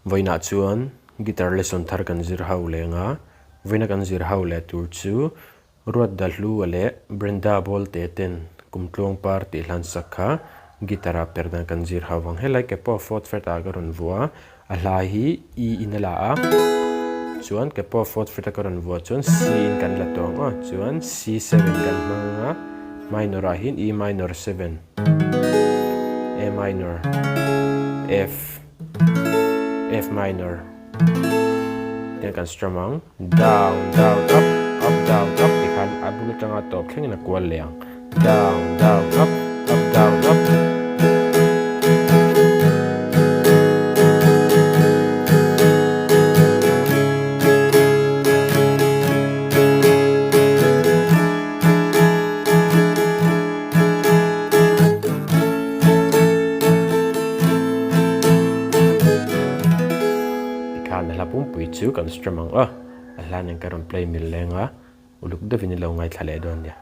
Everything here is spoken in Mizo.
Vawiinah chuan guitar lesson thar kan zir ho leng a, vawiina kan zir ho leh tur chu Ruatdahlua leh Brenda Bawlte ten Kumtluang par tih hlan sak kha guitar ah per dan kan zir ho vang. Helai ke pawh fourth fret ah ka rawn vuah a, a hla hi E in a la a, chuan ke pawh fourth fret a ka rawn vuah chuan C in kan la tawng a, chuan C7 kan hmang a, minor ah hian E minor 7, A minor, F, F minor tiang kan strum ang. Down, down, up, up, down, up tih khan a bul atanga tawp thlengin a kual leh ang. Down, down, up, up, down, up. Tikhan a hla pumpui chu kan strum ang aw. A hla nen ka rawn play mil leng a, uluk deuhin i lo ngaithla leh dawn nia.